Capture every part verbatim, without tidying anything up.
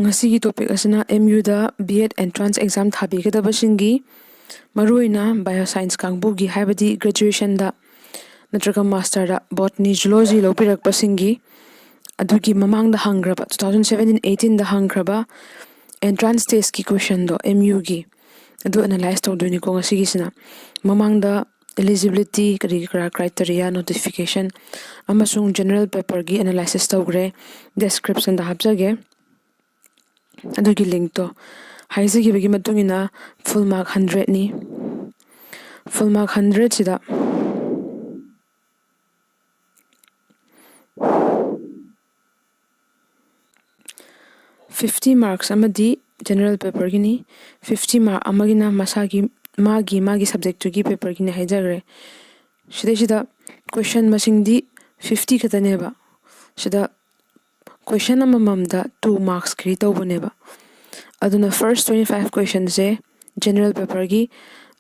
ꯉꯁꯤꯒꯤ ꯇꯣꯄꯤꯛ ꯑꯁꯤꯅ ꯑꯦꯝ ꯌꯨꯗ ꯕꯤ ꯑꯦꯗ ꯑꯦꯟꯇ꯭ꯔꯥꯟꯁ ꯑꯦꯛꯖꯥꯝ ꯊꯥꯕꯤꯒꯗꯕꯁꯤꯡꯒꯤ, ꯃꯔꯨꯑꯣꯏꯅ ꯕꯥꯏꯑꯣ ꯁꯥꯏꯟꯁ ꯀꯥꯡꯕꯨꯒꯤ, ꯍꯥꯏꯕꯗꯤ ꯒ꯭ꯔꯦꯖꯨꯑꯦꯁꯟꯗ ꯅꯠꯇ꯭ꯔꯒ ꯃꯥꯁꯇꯔꯗ ꯕꯣꯇꯅꯤ ꯖꯨꯂꯣꯖꯤ ꯂꯧꯕꯤꯔꯛꯄꯁꯤꯡꯒꯤ, ꯑꯗꯨꯒꯤ ꯃꯃꯥꯡꯗ ꯍꯪꯈ꯭ꯔꯕ, ꯇꯨ ꯊꯥꯎꯖꯟ ꯁꯕꯦꯟꯇꯤꯟ ꯑꯩꯠꯇꯤꯟꯗ ꯍꯪꯈ꯭ꯔꯕ ꯑꯦꯟꯇ꯭ꯔꯥꯟꯁ ꯇꯦꯁꯀꯤ ꯀꯣꯏꯁꯟꯗꯣ ꯑꯦꯝ ꯌꯨꯒꯤ, ꯑꯗꯨ ꯑꯦꯅꯥꯂꯥꯏꯁ ꯇꯧꯗꯣꯏꯅꯤꯀꯣ ꯉꯁꯤꯒꯤꯁꯤꯅ꯫ ꯃꯃꯥꯡꯗ eligibility, ꯀꯔꯤ ꯀꯔꯥ, ꯀ꯭ꯔꯥꯏꯇꯦꯔꯤꯌꯥ, ꯅꯣꯇꯤꯐꯤꯀꯦꯁꯟ ꯑꯃꯁꯨꯡ ꯖꯦꯅꯔꯦꯜ ꯄꯦꯄꯔꯒꯤ ꯑꯦꯅꯥꯂꯥꯏꯁꯤꯁ ꯇꯧꯈ꯭ꯔꯦ, ꯗꯦꯁꯀ꯭ꯔꯤꯞꯁꯟꯗ ꯍꯥꯞꯆꯒꯦ꯫ ꯑꯗꯨꯒꯤ ꯂꯤꯡꯛꯇꯣ ꯍꯥꯏꯖꯈꯤꯕꯒꯤ ꯃꯇꯨꯡ ꯏꯟꯅ ꯐꯨꯜ ꯃꯥꯔꯛ ꯍꯟꯗ꯭ꯔꯦꯠꯅꯤ꯫ ꯐꯨꯜ ꯃꯥꯔꯛ ꯍꯟꯗ꯭ꯔꯦꯠꯁꯤꯗ ꯐꯤꯐꯇꯤ ꯃꯥꯔꯛꯁ ꯑꯃꯗꯤ ꯖꯦꯅꯔꯦꯜ ꯄꯦꯄꯔꯒꯤꯅꯤ, ꯐꯤꯐꯇꯤ ꯃꯥꯔꯛ ꯑꯃꯒꯤꯅ ꯃꯁꯥꯒꯤ, ꯃꯥꯒꯤ ꯃꯥꯒꯤ ꯁꯕꯖꯦꯛꯇꯨꯒꯤ ꯄꯦꯄꯔꯒꯤꯅꯤ ꯍꯥꯏꯖꯈ꯭ꯔꯦ꯫ ꯁꯤꯗꯩꯁꯤꯗ ꯀꯣꯏꯁꯟ ꯃꯁꯤꯡꯗꯤ ꯐꯤꯐꯇꯤ ꯈꯛꯇꯅꯦꯕ꯫ ꯁꯤꯗ ꯀꯣꯏꯁꯟ ꯑꯃꯃꯝꯗ ꯇꯨ ꯃꯥꯔꯛꯁ ꯀꯦꯔꯤ ꯇꯧꯕꯅꯦꯕ꯫ ꯑꯗꯨꯅ ꯐꯥꯔꯁ ꯇ꯭ꯋꯦꯟꯇꯤ ꯐꯥꯏꯚ ꯀꯣꯏꯁꯟꯁꯦ ꯖꯦꯅꯔꯦꯜ ꯄꯦꯄꯔꯒꯤ,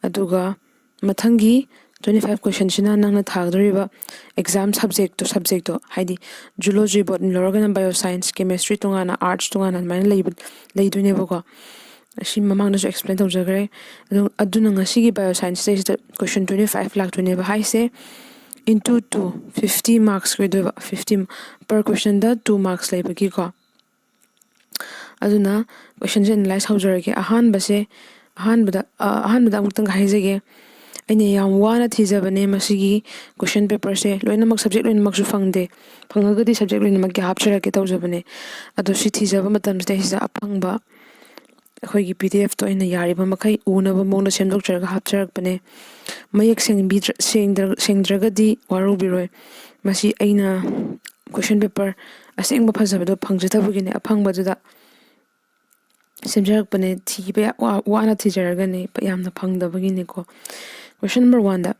ꯑꯗꯨꯒ ꯃꯊꯪꯒꯤ ꯇ꯭ꯋꯦꯟꯇꯤ ꯐꯥꯏꯚ ꯀꯣꯏꯁꯟꯁꯤꯅ ꯅꯪꯅ ꯊꯥꯒꯗꯧꯔꯤꯕ ꯑꯦꯛꯖꯥꯝ ꯁꯕꯖꯦꯛꯇꯣ, ꯁꯕꯖꯦꯛꯇꯣ, ꯍꯥꯏꯗꯤ ꯖꯨꯂꯣꯖꯤ, ꯕꯣꯇꯅꯤ ꯂꯧꯔꯒꯅ ꯕꯥꯏꯑꯣ ꯁꯥꯏꯟꯁ, ꯀꯦꯃꯦꯁꯇ꯭ꯔꯤ ꯇꯣꯉꯥꯟꯅ, ꯑꯥꯔꯠꯁ ꯇꯣꯉꯥꯟꯅ ꯑꯗꯨꯃꯥꯏꯅ ꯂꯩꯕ, ꯂꯩꯗꯣꯏꯅꯦꯕꯀꯣ꯫ ꯑꯁꯤ ꯃꯃꯥꯡꯗꯁꯨ ꯑꯦꯛꯁꯄ꯭ꯂꯦꯟ ꯇꯧꯖꯈ꯭ꯔꯦ꯫ ꯑꯗꯨ, ꯑꯗꯨꯅ ꯉꯁꯤꯒꯤ ꯕꯥꯏꯑꯣ ꯁꯥꯏꯟꯁꯁꯤꯗꯩꯁꯤꯗ ꯀꯣꯏꯁꯟ ꯇ꯭ꯋꯦꯟꯇꯤ ꯐꯥꯏꯚ ꯂꯥꯛꯇꯣꯏꯅꯦꯕ ꯍꯥꯏꯁꯦ, ꯏꯟꯇꯨ ꯇꯨ, ꯐꯤꯐꯇꯤ ꯃꯥꯔꯛꯁ ꯑꯣꯏꯗꯣꯏꯕ, ꯐꯤꯐꯇꯤ per questionꯗ ꯇꯨ ꯃꯥꯔꯛꯁ ꯂꯩꯕꯒꯤꯀꯣ꯫ ꯑꯗꯨꯅ ꯀꯣꯏꯁꯟꯁꯦ ꯑꯦꯅꯥꯂꯥꯏꯁ ꯍꯧꯖꯔꯒꯦ꯫ ꯑꯍꯥꯟꯕꯁꯦ, ꯑꯍꯥꯟꯕꯗ, ꯑ, ꯑꯍꯥꯟꯕꯗ ꯑꯃꯨꯛꯇꯪ ꯍꯥꯏꯖꯒꯦ, ꯑꯩꯅ ꯌꯥꯝ ꯋꯥꯅ ꯊꯤꯖꯕꯅꯦ ꯃꯁꯤꯒꯤ ꯀꯣꯏꯁꯟ ꯄꯦꯄꯔꯁꯦ, ꯂꯣꯏꯅꯃꯛ, ꯁꯕꯖꯦꯛ ꯂꯣꯏꯅꯃꯛꯁꯨ ꯐꯪꯗꯦ꯫ ꯐꯪꯉꯒꯗꯤ ꯁꯕꯖꯦꯛ ꯂꯣꯏꯅꯃꯛꯀꯤ ꯍꯥꯞꯆꯔꯛꯀꯦ ꯇꯧꯖꯕꯅꯦ꯫ ꯑꯗꯣ ꯁꯤ ꯊꯤꯖꯕ ꯃꯇꯝꯁꯤꯗꯩꯁꯤꯗ ꯑꯐꯪꯕ ꯑꯩꯈꯣꯏꯒꯤ ꯄꯤ ꯗꯤ ꯑꯦꯐꯇꯣ ꯑꯩꯅ ꯌꯥꯔꯤꯕ ꯃꯈꯩ ꯎꯅꯕ ꯃꯑꯣꯡꯗ ꯁꯦꯝꯗꯣꯛꯆꯔꯒ ꯍꯥꯞꯆꯔꯛꯄꯅꯦ꯫ ꯃꯌꯦꯛ ꯁꯦꯡꯕꯤꯗ꯭ꯔ-, ꯁꯦꯡꯗ꯭ꯔ-, ꯁꯦꯡꯗ꯭ꯔꯒꯗꯤ ꯋꯥꯔꯧꯕꯤꯔꯣꯏ꯫ ꯃꯁꯤ ꯑꯩꯅ ꯀꯣꯏꯁꯟ ꯄꯦꯄꯔ ꯑꯁꯦꯡꯕ ꯐꯖꯕꯗꯣ ꯐꯪꯖꯗꯕꯒꯤꯅꯦ, ꯑꯐꯪꯕꯗꯨꯗ ꯁꯦꯝꯖꯔꯛꯄꯅꯦ꯫ ꯊꯤꯕ ꯌꯥ-, ꯋꯥ-, ꯋꯥꯅ ꯊꯤꯖꯔꯒꯅꯦ, ꯌꯥꯝꯅ ꯐꯪꯗꯕꯒꯤꯅꯦꯀꯣ꯫ Question number oneꯗ,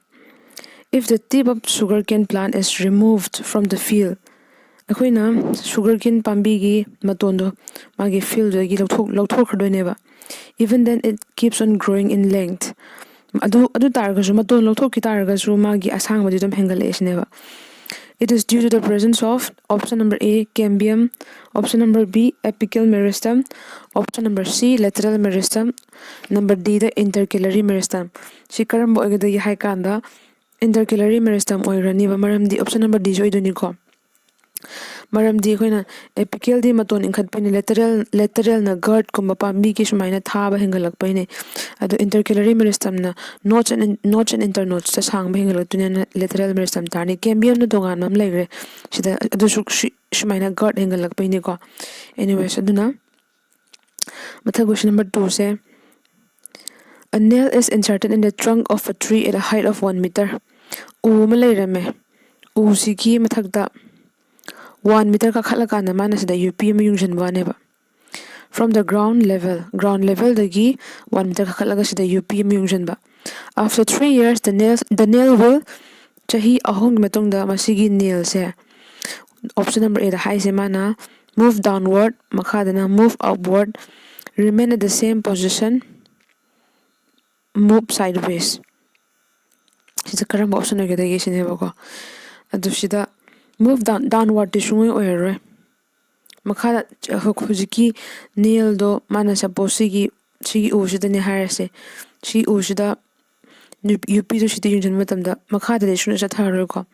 "If the tip of sugarcane plant is removed from the field", ꯑꯩꯈꯣꯏꯅ ꯁꯨꯒꯔ ꯀꯦꯟ ꯄꯥꯝꯕꯤꯒꯤ ꯃꯇꯣꯟꯗꯣ ꯃꯥꯒꯤ ꯐꯤꯜꯗꯒꯤ ꯂꯧꯊꯣꯛ-, ꯂꯧꯊꯣꯛꯈ꯭ꯔꯗꯣꯏꯅꯦꯕ꯫ "Even then it keeps on growing in length." ꯑꯗꯨ, ꯑꯗꯨ ꯇꯥꯔꯒꯁꯨ, ꯃꯇꯣꯟ ꯂꯧꯊꯣꯛꯈꯤ ꯇꯥꯔꯒꯁꯨ ꯃꯥꯒꯤ ꯑꯁꯥꯡꯕꯗꯤ ꯑꯗꯨꯝ ꯍꯦꯟꯒꯠꯂꯛꯑꯦ ꯁꯤꯅꯦꯕ꯫ "It is due to the presence of option number A, cambium, Option number B, apical meristem. Option number C, lateral meristem. Number D the intercalary meristem꯫ ꯁꯤ ꯀꯔꯝꯕ ꯑꯣꯏꯒꯗꯒꯦ ꯍꯥꯏ ꯀꯥꯟꯗ, intercalary meristem ꯑꯣꯏꯔꯅꯤꯕ, ꯃꯔꯝꯗꯤ option number D ꯁꯤ ꯑꯣꯏꯗꯣꯏꯅꯤꯀꯣ꯫ ꯃꯔꯝꯗꯤ ꯑꯩꯈꯣꯏꯅ apicalꯗꯤ ꯃꯇꯣꯟ ꯏꯟꯈꯠꯄꯅꯤ, lateral lateralꯅ guardꯀꯨꯝꯕ ꯄꯥꯝꯕꯤꯒꯤ ꯁꯨꯃꯥꯏꯅ ꯊꯥꯕ ꯍꯦꯟꯒꯠꯂꯛꯄꯩꯅꯦ꯫ ꯑꯗꯣ intercalary meristemꯅ nodes and nodes and internodesꯇ ꯁꯥꯡꯕ ꯍꯦꯟꯒꯠꯂꯛꯇꯣꯏꯅꯤꯅ lateral meristem ꯇꯥꯔꯅꯤ꯫ Cambiumꯅ ꯇꯣꯉꯥꯟꯕ ꯑꯃ ꯂꯩꯈ꯭ꯔꯦ ꯁꯤꯗ, ꯑꯗꯨꯁꯨ ꯁꯤ- ꯁꯨꯃꯥꯏꯅ guard ꯍꯦꯟꯒꯠꯂꯛꯄꯩꯅꯤꯀꯣ꯫ Anyways, ꯑꯗꯨꯅ ꯃꯊꯪ question number twoꯁꯦ, a nail is inserted in the trunk of a tree at a height of one meter꯫ ꯎ ꯑꯃ ꯂꯩꯔꯝꯃꯦ, ꯎꯁꯤꯒꯤ ꯃꯊꯛꯇ one meter ꯀꯥꯈꯠꯂꯀꯥꯟꯗ ꯃꯥꯅ ꯁꯤꯗ ꯌꯨꯄꯤ ꯑꯃ ꯌꯨꯡꯁꯤꯟꯕ ꯋꯥꯅꯦꯕ꯫ From the ground level, ground levelꯗꯒꯤ one meter ꯀꯥꯈꯠꯂꯒ ꯁꯤꯗ ꯌꯨꯄꯤ ꯑꯃ ꯌꯨꯡꯁꯤꯟꯕ꯫ After three years, the nail, the nail will, ꯆꯍꯤ ꯑꯍꯨꯝꯒꯤ ꯃꯇꯨꯡꯗ ꯃꯁꯤꯒꯤ nailꯁꯦ, option number Aꯗ ꯍꯥꯏꯁꯦ ꯃꯥꯅ, move downward, ꯃꯈꯥꯗꯅ move upward, remain at the same position, move sideways꯫ ꯁꯤꯁꯦ ꯀꯔꯝꯕ option ꯑꯣꯏꯒꯗꯒꯦ ꯁꯤꯅꯦꯕꯀꯣ꯫ ꯑꯗꯨ ꯁꯤꯗ move down, downwardꯇꯤ ꯁꯨꯡꯑꯣꯏ ꯑꯣꯏꯔꯔꯣꯏ꯫ ꯃꯈꯥꯗ ꯍꯧꯖꯤꯛꯀꯤ nailꯗꯣ ꯃꯥꯅ suppose ꯁꯤꯒꯤ, ꯁꯤꯒꯤ ꯎꯁꯤꯗꯅꯦ ꯍꯥꯏꯔꯁꯦ, ꯁꯤ ꯎꯁꯤꯗ ꯅꯨ- ꯌꯨꯄꯤꯗꯣ ꯁꯤꯗ ꯌꯨꯡꯁꯤꯟꯕ ꯃꯇꯝꯗ ꯃꯈꯥꯗꯗꯤ ꯁꯨꯡꯆꯠ ꯆꯠꯊꯔꯔꯣꯏꯀꯣ꯫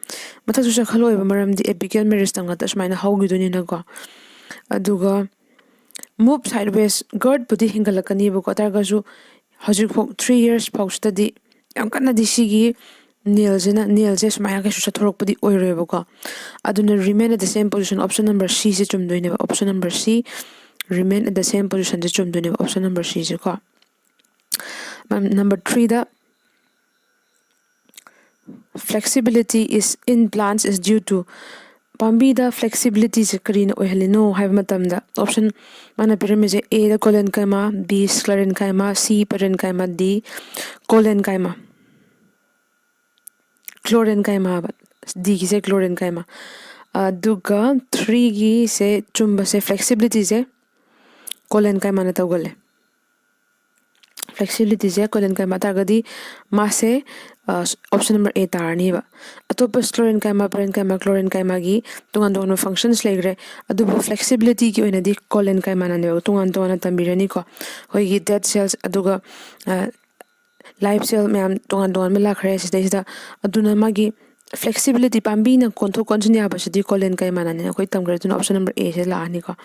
ꯃꯊꯛꯁꯨ ꯆꯠꯈꯠꯂꯣꯏꯕ, ꯃꯔꯝꯗꯤ apical meristem ꯉꯥꯛꯇ ꯁꯨꯃꯥꯏꯅ ꯍꯧꯈꯤꯗꯣꯏꯅꯤꯅꯀꯣ꯫ ꯑꯗꯨꯒ move sideways, guardꯄꯨꯗꯤ ꯍꯦꯟꯒꯠꯂꯛꯀꯅꯤꯕꯀꯣ, ꯑꯗꯨ ꯑꯣꯏꯔꯒꯁꯨ ꯍꯧꯖꯤꯛꯐꯥꯎ three years ꯐꯥꯎꯁꯤꯗꯗꯤ ꯌꯥꯝ ꯀꯟꯅꯗꯤ ꯁꯤꯒꯤ nailꯁꯤꯅ, nailꯁꯦ ꯁꯨꯃꯥꯏꯅ ꯀꯩꯁꯨ ꯆꯠꯊꯣꯔꯛꯄꯗꯤ ꯑꯣꯏꯔꯣꯏꯕꯀꯣ꯫ ꯑꯗꯨꯅ remain at the same position, option number Cꯁꯦ ꯆꯨꯝꯗꯣꯏꯅꯦꯕ, option number C, remain at the same positionꯁꯦ ꯆꯨꯝꯗꯣꯏꯅꯦꯕ, option number Cꯁꯦꯀꯣ꯫ Number threeꯗ, flexibility is in plants is due to, ꯄꯥꯝꯕꯤꯗ flexibilityꯁꯦ ꯀꯔꯤꯅ ꯑꯣꯏꯍꯜꯂꯤꯅꯣ ꯍꯥꯏꯕ ꯃꯇꯝꯗ, option ꯃꯥꯅ ꯄꯤꯔꯝꯃꯤꯁꯦ, Aꯗ collenchyma, B sclerenchyma, C parenchyma, D collenchyma, sclerenchyma ꯍꯥꯏꯕ, Dꯒꯤꯁꯦ sclerenchyma꯫ ꯑꯗꯨꯒ threeꯒꯤꯁꯦ ꯆꯨꯝꯕꯁꯦ, flexibilityꯁꯦ collenchymaꯅ ꯇꯧꯒꯜꯂꯦ꯫ Flexibilityꯁꯦ collenchyma ꯇꯥꯔꯒꯗꯤ ꯃꯥꯁꯦ, option number A ꯇꯥꯔꯅꯤꯕ꯫ ꯑꯇꯣꯞꯄ sclerenchyma, parenchyma, chlorenchymaꯒꯤ ꯇꯣꯉꯥꯟ ꯇꯣꯉꯥꯟꯕ functions ꯂꯩꯈ꯭ꯔꯦ꯫ ꯑꯗꯨꯕꯨ flexibilityꯒꯤ ꯑꯣꯏꯅꯗꯤ collenchymaꯅꯅꯦꯕ ꯇꯣꯉꯥꯟ ꯇꯣꯉꯥꯟꯅ ꯇꯝꯕꯤꯔꯅꯤꯀꯣ꯫ ꯑꯩꯈꯣꯏꯒꯤ dead cells ꯑꯗꯨꯒ live cell ꯃꯌꯥꯝ ꯇꯣꯉꯥꯟ ꯇꯣꯉꯥꯟꯕ ꯂꯥꯛꯈ꯭ꯔꯦ ꯁꯤꯗꯩꯁꯤꯗ꯫ ꯑꯗꯨꯅ ꯃꯥꯒꯤ flexibility, ꯄꯥꯝꯕꯤꯅ ꯀꯣꯟꯊꯣꯛ ꯀꯣꯟꯁꯤꯟ ꯌꯥꯕꯁꯤꯗꯤ collenchymaꯅꯅꯦ ꯑꯩꯈꯣꯏ ꯇꯝꯈ꯭ꯔꯦ꯫ ꯑꯗꯨꯅ option number Aꯁꯦ ꯂꯥꯛꯑꯅꯤꯀꯣ꯫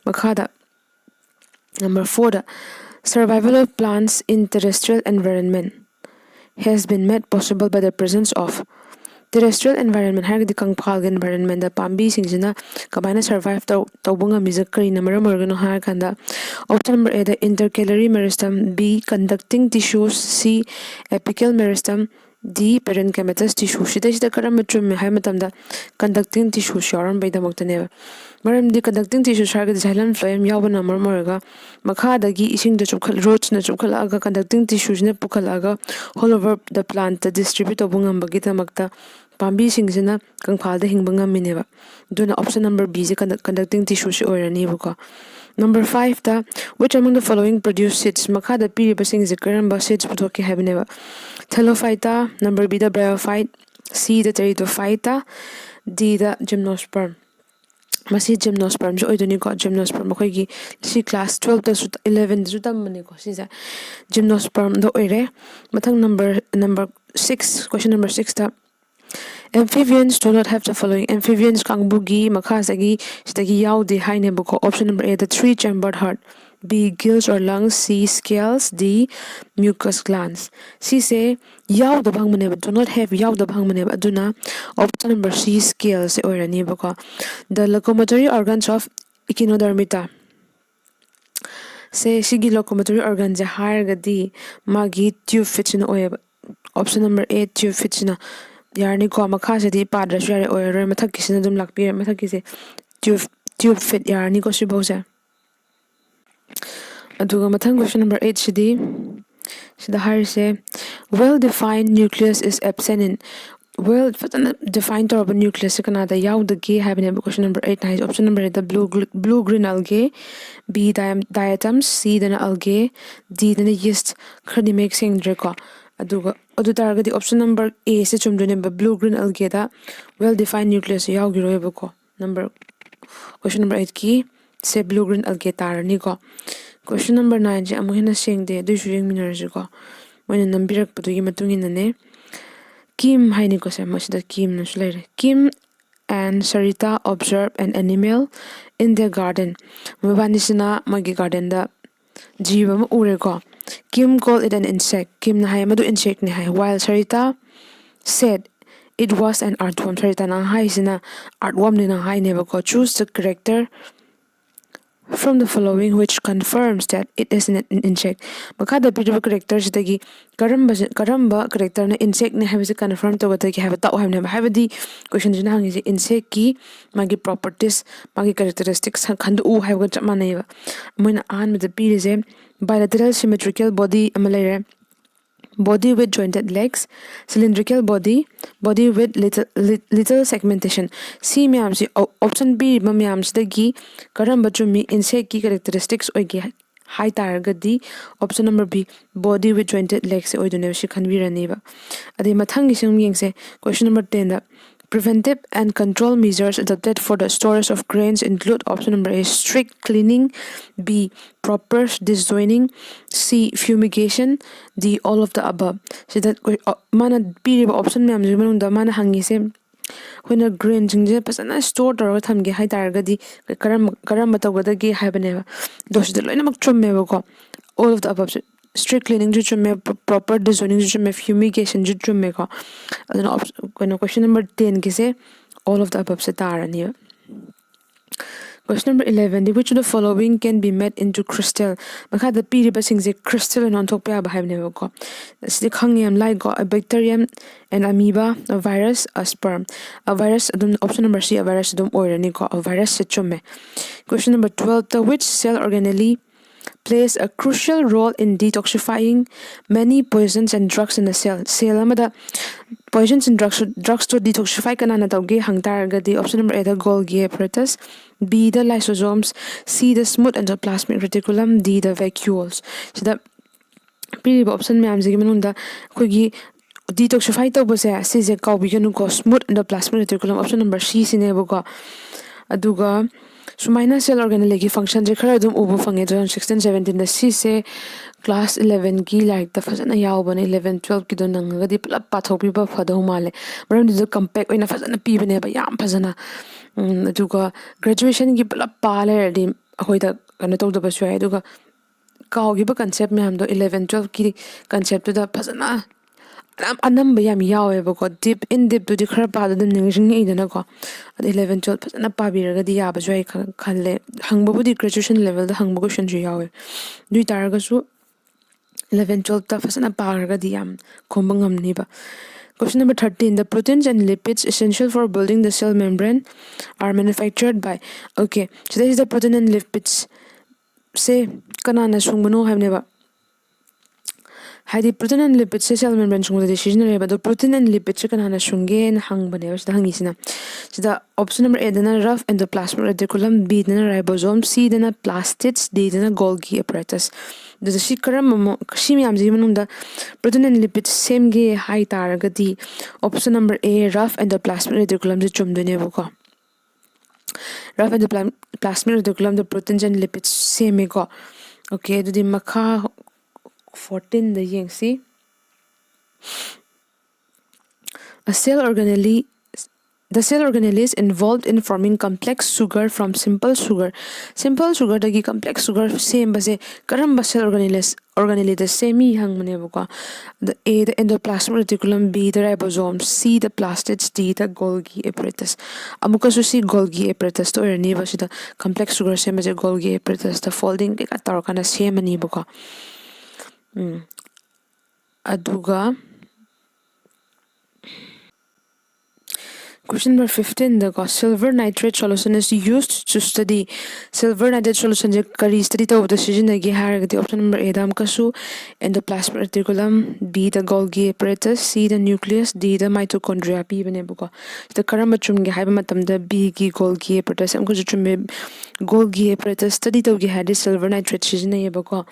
ꯃꯈꯥꯗ number fourꯗ, survival of plants in terrestrial environment has been made possible by the presence of. Terrestrial environment ꯍꯥꯏꯔꯒꯗꯤ ꯀꯪꯐꯥꯜꯒꯤ environmentꯇ ꯄꯥꯝꯕꯤꯁꯤꯡꯁꯤꯅ ꯀꯃꯥꯏꯅ survive ꯇꯧ ꯇꯧꯕ ꯉꯝꯃꯤꯁꯦ ꯀꯔꯤꯅ ꯃꯔꯝ ꯑꯣꯏꯔꯒꯅꯣ ꯍꯥꯏꯔꯀꯥꯟꯗ, option number Aꯗ intercalary meristome, B conducting tissues, C apical meristome, D parenchymatous tissue꯫ ꯁꯤꯗꯩꯁꯤꯗ ꯀꯔꯝꯕ ꯆꯨꯝꯃꯦ ꯍꯥꯏꯕ ꯃꯇꯝꯗ conducting tissues ꯌꯥꯎꯔꯝꯕꯩꯗꯃꯛꯇꯅꯦꯕ꯫ ꯃꯔꯝꯗꯤ conducting tissues ꯍꯥꯏꯔꯒꯗꯤ xylem phloem ꯌꯥꯎꯕꯅ ꯃꯔꯝ ꯑꯣꯏꯔꯒ ꯃꯈꯥꯗꯒꯤ ꯏꯁꯤꯡꯗ ꯆꯨꯞꯈꯠ rootꯅ ꯆꯨꯞꯈꯠꯂꯛꯑꯒ conducting tissueꯁꯤꯅ ꯄꯨꯈꯠꯂꯛꯑꯒ all over the plantꯇ distribute ꯇꯧꯕ ꯉꯝꯕꯒꯤꯗꯃꯛꯇ ꯄꯥꯝꯕꯤꯁꯤꯡꯁꯤꯅ ꯀꯪꯐꯥꯜꯗ ꯍꯤꯡꯕ ꯉꯝꯃꯤꯅꯦꯕ꯫ ꯑꯗꯨꯅ option number Bꯁꯦ conduct conducting tissueꯁꯦ ꯑꯣꯏꯔꯅꯤꯕꯀꯣ꯫ Number fiveꯇ, which among the following produce seeds? ꯃꯈꯥꯗ ꯄꯤꯔꯤꯕꯁꯤꯡꯁꯦ ꯀꯔꯝꯕ seeds ꯄꯨꯊꯣꯛꯀꯦ ꯍꯥꯏꯕꯅꯦꯕ꯫ Thallophyta, number Bꯗ bryophyte, Cꯗ pteridophyta, Dꯗ gymnosperm꯫ ꯃꯁꯤ gymnospermꯁꯨ ꯑꯣꯏꯗꯣꯏꯅꯤꯀꯣ꯫ Gymnosperm ꯑꯩꯈꯣꯏꯒꯤ ꯁꯤ class twelveꯇꯁꯨ elevenꯗꯁꯨ ꯇꯝꯕꯅꯤꯀꯣ ꯁꯤꯁꯦ꯫ Gymnospermꯗ ꯑꯣꯏꯔꯦ꯫ ꯃꯊꯪ number number six, question number sixꯇ, amphibians do not have the following. Amphibians ꯀꯥꯡꯕꯨꯒꯤ ꯃꯈꯥꯁꯤꯗꯒꯤ ꯁꯤꯗꯒꯤ ꯌꯥꯎꯗꯦ ꯍꯥꯏꯅꯦꯕꯀꯣ꯫ Option number Aꯗ three chambered heart, B gills or lungs, C scales, D mucous glands꯫ ꯁꯤꯁꯦ ꯌꯥꯎꯗꯕ ꯍꯪꯕꯅꯦꯕ, do not have ꯌꯥꯎꯗꯕ ꯍꯪꯕꯅꯦꯕ꯫ ꯑꯗꯨꯅ option number C scalesꯁꯦ ꯑꯣꯏꯔꯅꯤꯕꯀꯣ꯫ The locomotory organs of Echinodermata ꯁꯦ, ꯁꯤꯒꯤ locomotory organꯁꯦ ꯍꯥꯏꯔꯒꯗꯤ ꯃꯥꯒꯤ tube feetꯁꯤꯅ ꯑꯣꯏꯌꯦꯕ꯫ Option number A tube feetꯁꯤꯅ ꯌꯥꯔꯅꯤꯀꯣ꯫ ꯃꯈꯥꯁꯤꯗꯤ ꯄꯥꯗ꯭ꯔꯁꯨ ꯌꯥꯔꯦ, ꯑꯣꯏꯔꯔꯣꯏ꯫ ꯃꯊꯛꯀꯤꯁꯤꯅ ꯑꯗꯨꯝ ꯂꯥꯛꯄꯤꯔꯦ꯫ ꯃꯊꯛꯀꯤꯁꯦ tube tube feet ꯌꯥꯔꯅꯤꯀꯣ ꯁꯤꯐꯧꯁꯦ꯫ ꯑꯗꯨꯒ ꯃꯊꯪ question number eightꯁꯤꯗꯤ ꯁꯤꯗ ꯍꯥꯏꯔꯤꯁꯦ, well defined nucleus is absent in. Well, ꯐꯖꯅ define ꯇꯧꯔꯕ nucleusꯁꯦ ꯀꯅꯥꯗ ꯌꯥꯎꯗꯒꯦ ꯍꯥꯏꯕꯅꯦꯕ question number eightꯅ ꯍꯥꯏꯁꯦ꯫ Option number Aꯗ blue gl- blue green algae, B diam- diatoms, Cꯗꯅ algae, Dꯗꯅ yeast꯫ ꯈꯔꯗꯤ ꯃꯌꯦꯛ ꯁꯦꯡꯗ꯭ꯔꯦꯀꯣ꯫ ꯑꯗꯨꯒ ꯑꯗꯨ ꯇꯥꯔꯒꯗꯤ option number A say ꯆꯨꯝꯗꯣꯏꯅꯦꯕ, blue green algae the well defined nucleus say ꯌꯥꯎꯈꯤꯔꯣꯏꯕꯀꯣ꯫ Number, question number eight ꯀꯤ ꯁꯦ blue green algae ꯇꯥꯔꯅꯤꯀꯣ꯫ Question number nine ꯁꯦ ꯑꯃꯨꯛ ꯍꯦꯟꯅ ꯁꯦꯡꯗꯦ, ꯑꯗꯨꯏꯁꯨ ꯌꯦꯡꯃꯤꯟꯅꯔꯁꯤꯀꯣ꯫ ꯃꯣꯏꯅ ꯅꯝꯕꯤꯔꯛꯄꯗꯨꯒꯤ ꯃꯇꯨꯡ ꯏꯟꯅꯅꯦ꯫ Kim ꯍꯥꯏꯅꯤꯀꯣ ꯁꯦ, ꯃꯁꯤꯗ Kim ꯅꯁꯨ ꯂꯩꯔꯦ꯫ Kim and Sarita observe an animal in their garden. ꯃꯕꯥꯅꯤꯁꯤꯅ ꯃꯣꯏꯒꯤ garden ꯗ ꯖꯤꯕ ꯑꯃ ꯎꯔꯦꯀꯣ꯫ Kim called it an insect. Kim ꯅ ꯍꯥꯏ ꯃꯗꯨ insect ꯅꯦ ꯍꯥꯏ꯫ While Sarita said it was an earthworm. Sarita ꯅ ꯍꯥꯏꯁꯤꯅ earthworm ꯅꯦꯅ ꯍꯥꯏꯅꯦꯕꯀꯣ꯫ Choose the character from the following which confirms that it is an insect. ꯃꯈꯥꯗ ꯄꯤꯔꯤꯕ character ꯁꯤꯗꯒꯤ ꯀꯔꯝꯕꯁꯦ, ꯀꯔꯝꯕ character ꯅ insect ꯅꯦ ꯍꯥꯏꯕꯁꯦ confirm ꯇꯧꯒꯗꯒꯦ ꯍꯥꯏꯕ ꯇꯥꯛꯑꯣ ꯍꯥꯏꯕꯅꯦꯕ꯫ ꯍꯥꯏꯕꯗꯤ question ꯁꯤꯅ ꯍꯪꯉꯤꯁꯦ insect ꯀꯤ ꯃꯥꯒꯤ properties, ꯃꯥꯒꯤ characteristics ꯈꯟꯗꯣꯛꯎ ꯍꯥꯏꯕꯒ ꯆꯞ ꯃꯥꯟꯅꯩꯌꯦꯕ꯫ ꯃꯣꯏꯅ ꯑꯍꯥꯟꯕꯗ ꯄꯤꯔꯤꯁꯦ bilateral symmetrical body ꯑꯃ ꯂꯩꯔꯦ, body with jointed legs, cylindrical body, body with little, li-, little segmentation. ꯁꯤ ꯃꯌꯥꯝꯁꯤ, ꯑꯣ-, option ꯄꯤꯔꯤꯕ ꯃꯌꯥꯝꯁꯤꯗꯒꯤ ꯀꯔꯝꯕ ꯆꯨꯝꯃꯤ, insect ꯀꯤ characteristics ꯑꯣꯏꯒꯦ ꯍꯥꯏ ꯇꯥꯔꯒꯗꯤ option number B, body with jointed legs ꯁꯦ ꯑꯣꯏꯗꯣꯏꯅꯦꯕ, ꯁꯤ ꯈꯟꯕꯤꯔꯅꯦꯕ꯫ ꯑꯗꯩ ꯃꯊꯪꯒꯤꯁꯦ ꯑꯃꯨꯛ ꯌꯦꯡꯁꯦ, question number ten the, preventive and control measures adopted for the storage of grains include option number A, strict cleaning, B, proper desoiling, C, fumigation, D, all of the above. ꯁꯤꯗ ꯑꯩꯈꯣꯏ, ꯑ, ꯃꯥꯅ ꯄꯤꯔꯤꯕ option ꯃꯌꯥꯝꯁꯤꯒꯤ ꯃꯅꯨꯡꯗ ꯃꯥꯅ ꯍꯪꯉꯤꯁꯦ, ꯑꯩꯈꯣꯏꯅ grain ꯁꯤꯡꯁꯦ ꯐꯖꯅ store ꯇꯧꯔꯒ ꯊꯝꯒꯦ ꯍꯥꯏ ꯇꯥꯔꯒꯗꯤ ꯀꯔꯝꯕ, ꯀꯔꯝꯕ ꯇꯧꯒꯗꯒꯦ ꯍꯥꯏꯕꯅꯦꯕ꯫ ꯑꯗꯣ ꯁꯤꯗ ꯂꯣꯏꯅꯃꯛ ꯆꯨꯝꯃꯦꯕꯀꯣ, all of the above say. Strict cleaning ꯁꯨ ꯆꯨꯝꯃꯦ, pro-, proper desoiling ꯁꯨ ꯆꯨꯝꯃꯦ, fumigation ꯁꯨ ꯆꯨꯝꯃꯦꯀꯣ꯫ ꯑꯗꯨꯅ op-, ꯀꯩꯅꯣ, question number ten ꯒꯤꯁꯦ all of the above say ꯇꯥꯔꯅꯤꯕ꯫ Question number eleven D, which of the following can be made into crystal? ꯃꯈꯥꯗ ꯄꯤꯔꯤꯕꯁꯤꯡꯁꯦ crystal ꯑꯣꯏꯅ ꯑꯣꯟꯊꯣꯛꯄ ꯌꯥꯕ ꯍꯥꯏꯕꯅꯦꯕꯀꯣ꯫ ꯑꯁꯤꯗꯤ ꯈꯪꯉꯦ, ꯌꯥꯝ ꯂꯥꯏꯀꯣ, a bacterium, an amoeba, a virus, a sperm꯫ A virus ꯑꯗꯨꯝ, option number C, a virus ꯑꯗꯨꯝ ꯑꯣꯏꯔꯅꯤꯀꯣ, a virus ꯁꯦ ꯆꯨꯝꯃꯦ꯫ Question number twelve the, which cell organelle plays a crucial role in detoxifying many poisons and drugs in a cell? Cell ꯑꯃꯗ poisons and drugs, drugs to detoxify ꯀꯅꯥꯅ ꯇꯧꯒꯦ ꯍꯪ ꯇꯥꯔꯒꯗꯤ option number A the Golgi apparatus, B the lysosomes, C the smooth endoplasmic reticulum, D the vacuoles꯫ ꯁꯤꯗ ꯄꯤꯔꯤꯕ option ꯃꯌꯥꯝꯁꯤꯒꯤ ꯃꯅꯨꯡꯗ ꯑꯩꯈꯣꯏꯒꯤ detoxify ꯇꯧꯕꯁꯦ, ꯁꯤꯁꯦ ꯀꯥꯎꯕꯤꯒꯅꯨꯀꯣ, smooth endoplasmic reticulum, option number C ꯁꯤꯅꯦꯕꯀꯣ꯫ ꯑꯗꯨꯒ ꯁꯨꯃꯥꯏꯅ cell organelli ꯒꯤ function ꯁꯦ ꯈꯔ ꯑꯗꯨꯝ ꯎꯕ ꯐꯪꯉꯦ two thousand sixteen seventeen ꯗ꯫ ꯁꯤꯁꯦ class eleven ꯒꯤ ꯂꯥꯏꯔꯤꯛꯇ ꯐꯖꯅ ꯌꯥꯎꯕꯅꯦ, eleven twelve ꯀꯤꯗꯣ ꯅꯪꯉꯒꯗꯤ ꯄꯨꯂꯞ ꯄꯥꯊꯣꯛꯄꯤꯕ ꯐꯗꯧ ꯃꯥꯜꯂꯦ, ꯃꯔꯝꯗꯤ ꯑꯗꯨꯗ compact ꯑꯣꯏꯅ ꯐꯖꯅ ꯄꯤꯕꯅꯦꯕ, ꯌꯥꯝ ꯐꯖꯅ꯫ ꯎꯝ, ꯑꯗꯨꯒ graduation ꯒꯤ ꯄꯨꯂꯞ ꯄꯥ ꯂꯩꯔꯗꯤ ꯑꯩꯈꯣꯏꯗ ꯀꯩꯅꯣ ꯇꯧꯗꯕꯁꯨ ꯌꯥꯏ꯫ ꯑꯗꯨꯒ ꯀꯥꯎꯈꯤꯕ concept ꯃꯌꯥꯝꯗꯣ eleven twelve ꯀꯤ concept ꯇꯨꯗ ꯐꯖꯅ ꯑꯅꯝ-, ꯑꯅꯝꯕ ꯌꯥꯝ ꯌꯥꯎꯋꯦꯕꯀꯣ꯫ Deep, in depth ꯇꯨꯗꯤ ꯈꯔ ꯄꯥꯗ ꯑꯗꯨꯝ ꯅꯤꯡꯁꯤꯡꯉꯛꯏꯗꯅꯀꯣ꯫ ꯑꯗꯣ eleven twelve ꯐꯖꯅ ꯄꯥꯕꯤꯔꯒꯗꯤ ꯌꯥꯕꯁꯨ ꯌꯥꯏ ꯈ-, ꯈꯜꯂꯦ꯫ ꯍꯪꯕꯕꯨꯗꯤ graduation level ꯗ ꯍꯪꯕ question ꯁꯨ ꯌꯥꯎꯋꯦ꯫ ꯑꯗꯨ ꯑꯣꯏ ꯇꯥꯔꯒꯁꯨ eleven twelve ꯇ ꯐꯖꯅ ꯄꯥꯈ꯭ꯔꯒꯗꯤ ꯌꯥꯝ ꯈꯨꯝꯕ ꯉꯝꯅꯤꯕ꯫ Question number thirteen: The proteins and lipids essential for building the cell membrane are manufactured by, okay, ꯁꯤꯗꯩꯁꯤꯗ protein and lipids ꯁꯦ ꯀꯅꯥꯅ ꯁꯨꯡꯕꯅꯣ ꯍꯥꯏꯕꯅꯦꯕ꯫ ꯍꯥꯏꯗꯤ protein and lipid say cell membrane ꯁꯨꯡꯕꯗꯗꯤ ꯁꯤꯖꯤꯟꯅꯔꯦꯕ꯫ ꯑꯗꯣ protein and lipid ꯁꯦ ꯀꯅꯥꯅ ꯁꯨꯡꯒꯦꯅ ꯍꯪꯕꯅꯦꯕ ꯁꯤꯗ ꯍꯪꯉꯤꯁꯤꯅ꯫ ꯁꯤꯗ option number A ꯗꯅ rough endoplasmic reticulum, B ꯗꯅ ribosome, C ꯗꯅ plastids, D ꯗꯅ Golgi apparatus꯫ ꯑꯗꯨꯗ ꯁꯤ ꯀꯔꯝꯕ ꯃ-, ꯁꯤ ꯃꯌꯥꯝꯁꯤꯒꯤ ꯃꯅꯨꯡꯗ protein and lipid ꯁꯦꯝꯒꯦ ꯍꯥꯏ ꯇꯥꯔꯒꯗꯤ option number A, rough endoplasmic reticulum say ꯆꯨꯝꯗꯣꯏꯅꯦꯕꯀꯣ꯫ Rough endoplasmic reticulum the proteins and lipids ꯁꯦꯝꯃꯦꯀꯣ꯫ Okay, ꯑꯗꯨꯗꯤ ꯃꯈꯥ fourteen ꯗ ꯌꯦꯡꯁꯤ꯫ A cell organelle, the cell organelle is involved in forming complex sugar from simple sugar꯫ Simple sugar ꯗꯒꯤ complex sugar ꯁꯦꯝꯕꯁꯦ ꯀꯔꯝꯕ cell organelle, organelle ꯗ ꯁꯦꯝꯃꯤ ꯍꯪꯕꯅꯦꯕꯀꯣ꯫ ꯑꯗ A the endoplasmic reticulum, B the ribosome, C the plastids, D the Golgi apparatus꯫ ꯑꯃꯨꯛꯀꯁꯨ ꯁꯤ Golgi apparatus ꯇ ꯑꯣꯏꯔꯅꯤꯕ꯫ ꯁꯤꯗ complex sugar ꯁꯦꯝꯕꯁꯦ Golgi apparatus ꯇ folding ꯀꯩꯀꯥ ꯇꯧꯔꯀꯥꯟꯗ ꯁꯦꯝꯃꯅꯤꯕꯀꯣ꯫ ꯎꯝ꯫ ꯑꯗꯨꯒ Question number fifteen ꯗꯀꯣ, silver nitrate solution is used to study. Silver nitrate solution ꯁꯦ ꯀꯔꯤ study ꯇꯧꯕꯗ ꯁꯤꯖꯤꯟꯅꯒꯦ ꯍꯥꯏꯔꯒꯗꯤ, option number A ꯗ ꯑꯃꯨꯛꯀꯁꯨ endoplasmic reticulum, B ꯗ Golgi apparatus, C ꯗ nucleus, D ꯗ mitochondria ꯄꯤꯕꯅꯦꯕꯀꯣ꯫ ꯁꯤꯗ ꯀꯔꯝꯕ ꯆꯨꯝꯒꯦ ꯍꯥꯏꯕ ꯃꯇꯝꯗ, B ꯒꯤ Golgi apparatus ꯑꯃꯨꯛꯀꯁꯨ ꯆꯨꯝꯃꯦ꯫ Golgi apparatus study ꯇꯧꯒꯦ ꯍꯥꯏꯔꯗꯤ silver nitrate ꯁꯤꯖꯤꯟꯅꯩꯌꯦꯕꯀꯣ꯫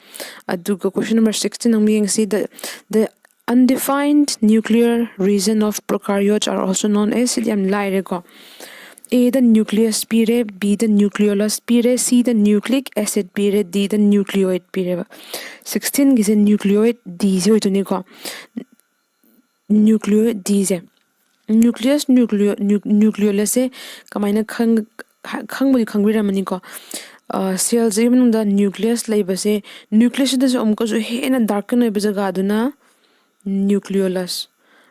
ꯑꯗꯨꯒ question number sixteen ꯑꯃꯨꯛ ꯌꯦꯡꯁꯤ꯫ The, the undefined nuclear region of prokaryotes are also known as, ꯁꯤꯗꯤ ꯌꯥꯝ ꯂꯥꯏꯔꯦꯀꯣ꯫ A ꯗ nucleus ꯄꯤꯔꯦ, B ꯗ nucleolus ꯄꯤꯔꯦ, C ꯗ nucleic acid ꯄꯤꯔꯦ, D ꯗ nucleoid ꯄꯤꯔꯦꯕ꯫ Sixteen ꯒꯤꯁꯦ nucleoid D ꯁꯦ ꯑꯣꯏꯗꯣꯏꯅꯤꯀꯣ꯫ Nucleoid D ꯁꯦ, nucleus, nucleo-, nu-, nucleolus ꯁꯦ ꯀꯃꯥꯏꯅ ꯈꯪ-, ꯈꯪꯕꯨꯗꯤ ꯈꯪꯕꯤꯔꯝꯃꯅꯤꯀꯣ꯫ ꯑ, cell ꯁꯤꯒꯤ ꯃꯅꯨꯡꯗ nucleus ꯂꯩꯕꯁꯦ, nucleus ꯁꯤꯗꯁꯨ ꯑꯃꯨꯛꯀꯁꯨ ꯍꯦꯟꯅ darken ꯑꯣꯏꯕ ꯖꯒꯥꯗꯨꯅ nucleolus,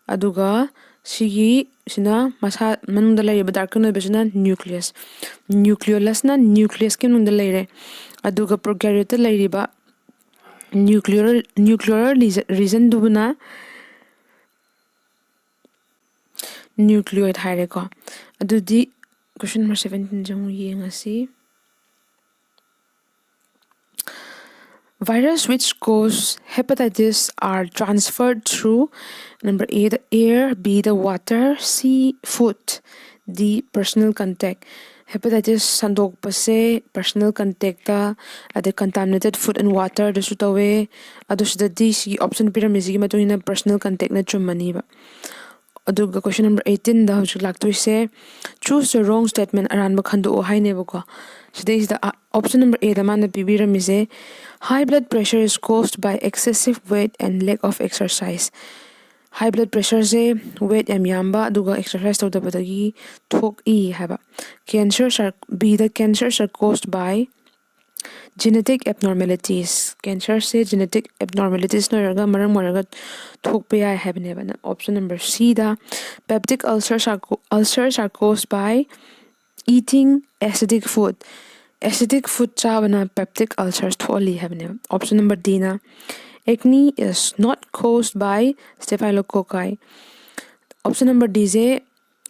ꯑꯗꯨꯒ ꯁꯤꯒꯤ, ꯁꯤꯅ ꯃꯁꯥ ꯃꯅꯨꯡꯗ ꯂꯩꯔꯤꯕ darken ꯑꯣꯏꯕꯁꯤꯅ nucleus꯫ Nucleolus ꯅ nucleus ꯀꯤ ꯃꯅꯨꯡꯗ ꯂꯩꯔꯦ꯫ ꯑꯗꯨꯒ prokaryote ꯇ ꯂꯩꯔꯤꯕ nuclear, nuclear region ꯗꯨꯕꯨꯅ nucleoid ꯍꯥꯏꯔꯦꯀꯣ꯫ ꯑꯗꯨꯗꯤ question number seventeen ꯁꯦ ꯑꯃꯨꯛ ꯌꯦꯡꯉꯁꯤ꯫ Virus which cause hepatitis are transferred through, number A the air, B the water, C food, D personal contact꯫ Hepatitis ꯁꯟꯗꯣꯛꯄꯁꯦ personal contact ꯇ, ꯑꯗꯩ contaminated food and water ꯗꯁꯨ ꯇꯧꯋꯦ꯫ ꯑꯗꯨ ꯁꯤꯗꯗꯤ ꯁꯤꯒꯤ option ꯄꯤꯔꯝꯃꯤꯁꯤꯒꯤ ꯃꯇꯨꯡ ꯏꯟꯅ personal contact ꯅ ꯆꯨꯝꯃꯅꯤꯕ꯫ ꯑꯗꯨꯒ question number eighteen ꯗ ꯍꯧꯖꯤꯛ ꯂꯥꯛꯇꯣꯏꯁꯦ, choose the wrong statement, ꯑꯔꯥꯟꯕ ꯈꯟꯗꯣꯛꯑꯣ ꯍꯥꯏꯅꯦꯕꯀꯣ꯫ ꯁꯤꯗꯩꯁꯤꯗ, ꯑ, option number A ꯗ ꯃꯥꯅ ꯄꯤꯕꯤꯔꯝꯃꯤꯁꯦ, high blood pressure is caused by excessive weight and lack of exercise꯫ High blood pressure say weight ꯌꯥꯝ ꯌꯥꯝꯕ ꯑꯗꯨꯒ exercise ꯇꯧꯗꯕꯗꯒꯤ ꯊꯣꯛꯏ ꯍꯥꯏꯕ꯫ Cancers are, B the cancers are caused by genetic abnormalities꯫ Cancer say genetic abnormalities ꯅ ꯑꯣꯏꯔꯒ, ꯃꯔꯝ ꯑꯣꯏꯔꯒ ꯊꯣꯛꯄ ꯌꯥꯏ ꯍꯥꯏꯕꯅꯦꯕ꯫ Option number C the, peptic ulcers are co-, ulcers are caused by eating acidic food꯫ Acidic food ꯆꯥꯕꯅ peptic ulcers ꯊꯣꯛꯍꯜꯂꯤ ꯍꯥꯏꯕꯅꯦꯕ꯫ Option number D ꯅ, acne is not caused by staphylococci꯫ Option number D ꯁꯦ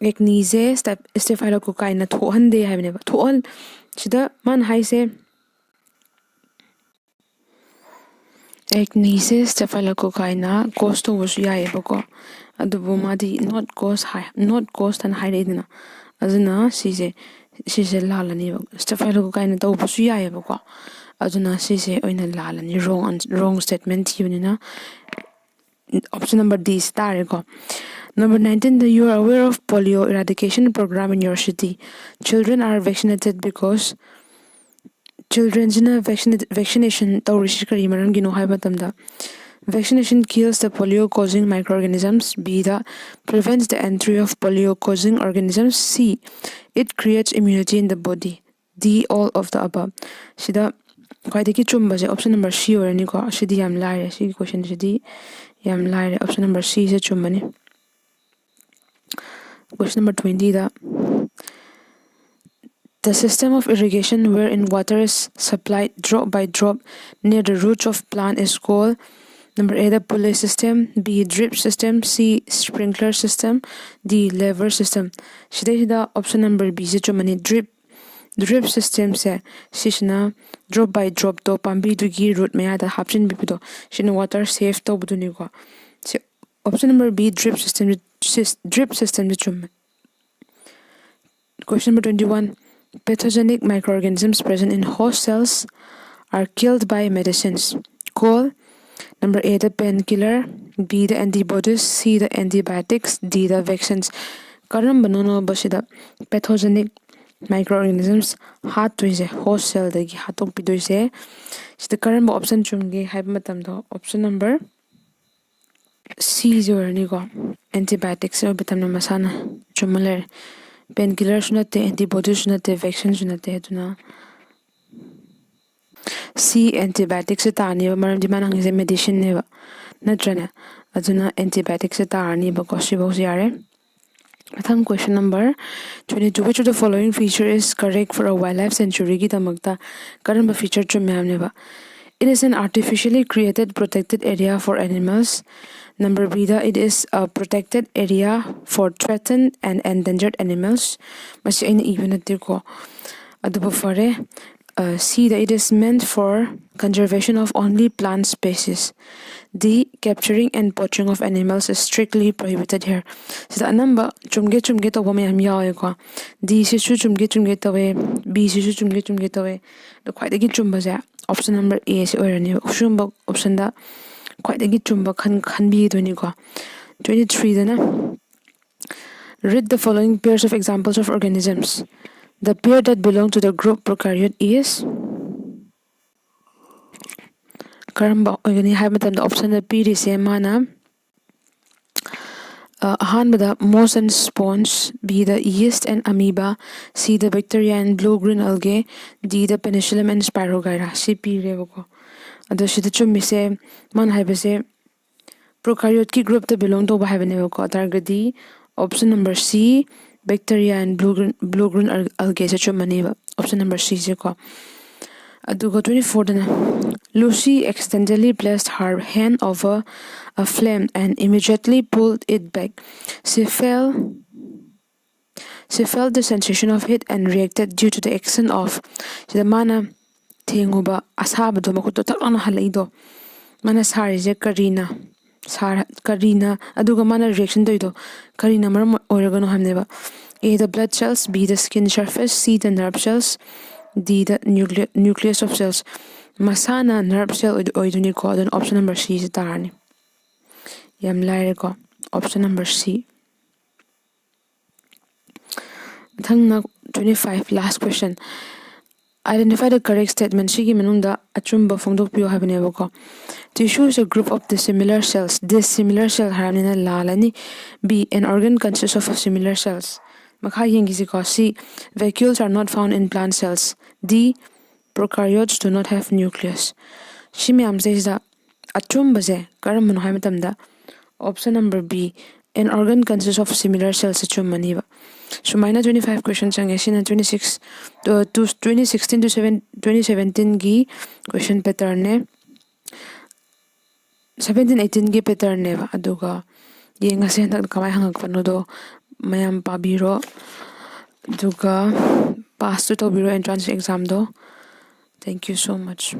ꯑꯦꯛꯅꯤꯁꯦ ꯁ꯭ꯇꯦꯐꯥꯏꯂꯣꯀꯣꯀꯥꯏꯅ ꯊꯣꯛꯍꯟꯗꯦ ꯍꯥꯏꯕꯅꯦꯕ꯫ ꯊꯣꯛꯍꯟ ꯁꯤꯗ ꯃꯥꯅ ꯍꯥꯏꯁꯦ ꯑꯦꯛꯅꯤꯁꯦ ꯁ꯭ꯇꯦꯐꯥꯏꯂꯣꯀꯣꯀꯥꯏꯅ ꯀꯣꯁ ꯇꯧꯕꯁꯨ ꯌꯥꯏꯑꯕꯀꯣ꯫ ꯑꯗꯨꯕꯨ ꯃꯥꯗꯤ ꯅꯣꯠ ꯀꯣꯁ ꯍꯥꯏ ꯅꯣꯠ ꯀꯣꯁ ꯍꯥꯏꯅ ꯍꯥꯏꯔꯛꯏꯗꯅ꯫ ꯑꯗꯨꯅ ꯁꯤꯁꯦ ꯁꯤꯁꯦ ꯂꯥꯜꯂꯅꯦꯕ꯫ ꯁ꯭ꯇꯦꯐꯥꯏꯂꯣꯀꯣꯀꯥꯏꯅ ꯇꯧꯕꯁꯨ ꯌꯥꯏꯑꯕꯀꯣ꯫ ꯑꯗꯨꯅ ꯁꯤꯁꯦ ꯑꯣꯏꯅ ꯂꯥꯜꯂꯅꯤ꯫ ꯔꯣꯡ ꯔꯣꯡ ꯁ꯭ꯇꯦꯠꯃꯦꯟ ꯊꯤꯕꯅꯤꯅ ꯑꯣꯞꯁꯟ ꯅꯝꯕꯔ ꯗꯤ ꯁꯤ ꯇꯥꯔꯦꯀꯣ꯫ Number nineteenꯗ, you are aware of polio eradication program in your city. Children are vaccinated because childrenꯁꯤꯅ vaccination ꯇꯧꯔꯤꯁꯤ ꯀꯔꯤ ꯃꯔꯝꯒꯤꯅꯣ ꯍꯥꯏꯕ ꯃꯇꯝꯗ, vaccination kills the polio causing microorganisms. B, the prevents the entry of polio causing organisms. C, it creates immunity in the body. D, all of the above. ꯁꯤꯗ ꯈ꯭ꯋꯥꯏꯗꯒꯤ ꯆꯨꯝꯕꯁꯦ option number ꯁꯤ ꯑꯣꯏꯔꯅꯤꯀꯣ꯫ ꯁꯤꯗꯤ ꯌꯥꯝ ꯂꯥꯏꯔꯦ꯫ ꯁꯤꯒꯤ ꯀꯣꯏꯁꯟꯁꯤꯗꯤ ꯌꯥꯝ ꯂꯥꯏꯔꯦ꯫ ꯑꯣꯞꯁꯟ ꯅꯝꯕꯔ ꯁꯤꯁꯦ ꯆꯨꯝꯃꯅꯤ꯫ Question number twentyꯗ, the system of irrigation wherein water is supplied drop by drop near the roots of plant is called, number A, the pulley system, B, drip system, C, sprinkler system, D, lever system. ꯁꯤꯗꯩꯁꯤꯗ option number ꯕꯤꯁꯦ ꯆꯨꯝꯃꯅꯤ꯫ Drip drip ꯁꯤꯁꯇꯦꯝꯁꯦ ꯁꯤꯁꯤꯅ drop ꯕꯥꯏ ꯗ꯭ꯔꯣꯞꯇꯣ ꯄꯥꯝꯕꯤꯗꯨꯒꯤ root ꯃꯌꯥꯗ ꯍꯥꯞꯆꯤꯟꯕꯤꯕꯗꯣ, ꯁꯤꯅ water save ꯇꯧꯕꯗꯨꯅꯤꯀꯣ꯫ C option number B, drip system drip ꯁꯤꯁꯇꯦꯝꯁꯦ ꯆꯨꯝꯃꯦ꯫ Question number twenty one, pathogenic microorganisms present in host cells are killed by medicines called, number A, the painkiller, B, the antibodies, C, the antibiotics, D, the vaccines. ꯀꯔꯝꯕꯅꯣꯅꯣꯕ ꯁꯤꯗ pathogenic microorganisms ꯍꯥꯠꯇꯣꯏꯁꯦ host ꯁꯦꯜꯗꯒꯤ ꯍꯥꯠꯇꯣꯛꯄꯤꯗꯣꯏꯁꯦ? ꯁꯤꯗ ꯀꯔꯝꯕ option ꯆꯨꯝꯒꯦ ꯍꯥꯏꯕ ꯃꯇꯝꯗ option number ꯁꯤꯁꯦ ꯑꯣꯏꯔꯅꯤꯀꯣ꯫ ꯑꯦꯟꯇꯤꯕꯥꯌꯣꯇꯤꯛꯁꯦ ꯑꯣꯏꯕ ꯇꯝꯅ ꯃꯁꯥꯅ ꯆꯨꯝꯃ ꯂꯩꯔꯦ꯫ ꯄꯦꯟ ꯀꯤꯂꯔꯁꯨ ꯅꯠꯇꯦ, ꯑꯦꯟꯇꯤꯕꯣꯗꯤꯁꯨ ꯅꯠꯇꯦ, ꯚꯦꯛꯁꯤꯟꯁꯨ ꯅꯠꯇꯦ꯫ ꯑꯗꯨꯅ ꯁꯤ ꯑꯦꯟꯇꯤꯕꯥꯌꯣꯇꯤꯛꯁꯦ ꯇꯥꯅꯦꯕ, ꯃꯔꯝꯗꯤ ꯃꯥꯅ ꯍꯪꯉꯤꯁꯦ ꯃꯦꯗꯤꯁꯤꯟꯅꯦꯕ, ꯅꯠꯇ꯭ꯔꯅꯦ? ꯑꯗꯨꯅ ꯑꯦꯟꯇꯤꯕꯥꯌꯣꯇꯤꯛꯁꯦ ꯇꯥꯔꯅꯤꯕꯀꯣ꯫ ꯁꯤꯐꯧꯁꯦ ꯌꯥꯔꯦ꯫ ꯃꯊꯪ question number twenty two, which of the following feature is correct for a wildlife sanctuaryꯒꯤꯗꯃꯛꯇ? ꯀꯔꯝꯕ ꯐꯤꯆꯔ ꯆꯨꯝꯃꯦ ꯍꯥꯏꯕꯅꯦꯕ? It is an artificially created protected area for animals. Number B the, it is a protected area for threatened and endangered animals. ꯃꯁꯤ ꯑꯩꯅ ꯏꯕ ꯅꯠꯇꯦꯀꯣ꯫ ꯑꯗꯨꯕꯨ ꯐꯔꯦ, C the, it is meant for conservation of only plant species. D, capturing and poaching of animals is strictly prohibited here. ꯁꯤꯗ ꯑꯅꯝꯕ ꯆꯨꯝꯒꯦ ꯆꯨꯝꯒꯦ ꯇꯧꯕ ꯃꯌꯥꯝ ꯌꯥꯎꯋꯦꯀꯣ꯫ D ꯁꯤꯁꯨ ꯆꯨꯝꯒꯦ ꯆꯨꯝꯒꯦ ꯇꯧꯋꯦ, B ꯁꯤꯁꯨ ꯆꯨꯝꯒꯦ ꯆꯨꯝꯒꯦ ꯇꯧꯋꯦ꯫ ꯑꯗꯣ ꯈ꯭ꯋꯥꯏꯗꯒꯤ ꯆꯨꯝꯕꯁꯦ option number A ꯁꯤ ꯑꯣꯏꯔꯅꯦꯕ꯫ ꯑꯆꯨꯝꯕ option ꯗ ꯈ꯭ꯋꯥꯏꯗꯒꯤ ꯆꯨꯝꯕ ꯈꯟ ꯈꯟꯕꯤꯗꯣꯏꯅꯤꯀꯣ꯫ Twenty three ꯗꯅ, read the following pairs of examples of organisms. The pair that belong to the group prokaryote is ꯀꯔꯝꯕ ꯑꯣꯏꯒꯅꯤ ꯍꯥꯏꯕ ꯃꯇꯝꯗ option ꯗ ꯄꯤꯔꯤꯁꯦ ꯃꯥꯅ ꯑ, ꯑꯍꯥꯟꯕꯗ moss and sponge, B the yeast and amoeba, C the bacteria and blue green algae, D the penicillium and spirogyra ꯁꯤ ꯄꯤꯔꯦꯕꯀꯣ꯫ ꯑꯗꯣ ꯁꯤꯗ ꯆꯨꯝꯃꯤꯁꯦ ꯃꯥꯅ ꯍꯥꯏꯕꯁꯦ prokaryote ꯀꯤ group ꯇ belong ꯇꯧꯕ ꯍꯥꯏꯕꯅꯦꯕꯀꯣ꯫ ꯑꯗꯨ ꯑꯣꯏꯔꯒꯗꯤ option number C, bacteria and blue green, blue green al- algae say ꯆꯨꯝꯃꯅꯦꯕ, option number C ꯁꯦꯀꯣ꯫ ꯑꯗꯨꯒ twenty four ꯗꯅ, Lucy accidentally placed her hand over a flame and immediately pulled it back. She felt, she felt the sensation of heat and reacted due to the action of, ꯁꯤꯗ ꯃꯥꯅ ꯊꯦꯡꯉꯨꯕ ꯑꯁꯥꯕꯗꯣ ꯃꯈꯨꯠꯇꯣ ꯊꯛ ꯂꯥꯎꯅ ꯍꯜꯂꯛꯏꯗꯣ꯫ ꯃꯥꯅ ꯁꯥꯔꯤꯁꯦ ꯀꯔꯤꯅ ꯁꯥꯔ ꯀꯔꯤꯅ ꯑꯗꯨꯒ ꯃꯥꯅ reaction ꯇꯧꯔꯤꯗꯣ ꯀꯔꯤꯅ ꯃꯔꯝ ꯑꯣꯏꯔꯒꯅꯣ ꯍꯥꯏꯕꯅꯦꯕ꯫ A the blood cells, B the skin surface, C the nerve cells, D the nucle- nucleus of cells. ꯃꯁꯥꯅ nerve cell ꯑꯣꯏꯗꯣꯏꯅꯤꯀꯣ꯫ ꯑꯗꯨꯅ option number C ꯁꯦ ꯇꯥꯔꯅꯤ꯫ ꯌꯥꯝ ꯂꯥꯏꯔꯦꯀꯣ, option number C꯫ ꯃꯊꯪꯅ twenty five, last question. Identify the correct statement. ꯁꯤꯒꯤ ꯃꯅꯨꯡꯗ ꯑꯆꯨꯝꯕ ꯐꯣꯡꯗꯣꯛꯄꯤꯌꯨ ꯍꯥꯏꯕꯅꯦꯕꯀꯣ꯫ Tissue is a group of dissimilar cells. Dissimilar cell ꯍꯥꯏꯔꯕꯅꯤꯅ ꯂꯥꯜꯂꯅꯤ꯫ B, an organ consists of similar cells. ꯃꯈꯥ ꯌꯦꯡꯈꯤꯁꯤꯀꯣ꯫ C, vacuoles are not found in plant cells. D, prokaryotes do not have nucleus. ꯁꯤ ꯃꯌꯥꯝꯁꯤꯗꯩꯁꯤꯗ ꯑꯆꯨꯝꯕꯁꯦ ꯀꯔꯝꯕꯅꯣ ꯍꯥꯏꯕ ꯃꯇꯝꯗ option number B, An organ consists of similar cells. ꯁꯤ ꯆꯨꯝꯃꯅꯤꯕ. ꯁꯨꯃꯥꯏꯅ twenty five questions ꯆꯪꯉꯦ. ꯁꯤꯅ twenty six, two, twenty sixteen to seven, twenty seventeen ꯒꯤ question pattern ꯅꯦ, seventeen eighteen ꯒꯤ pattern ꯅꯦꯕ꯫ ꯑꯗꯨꯒ ꯌꯦꯡꯉꯁꯦ ꯍꯟꯗꯛ ꯀꯃꯥꯏꯅ ꯍꯪꯉꯛꯄꯅꯣꯗꯣ꯫ ꯃꯌꯥꯝ ꯄꯥꯕꯤꯔꯣ, ꯑꯗꯨꯒ pass ꯁꯨ ꯇꯧꯕꯤꯔꯣ entrance exam ꯗꯣ꯫ Thank you so much.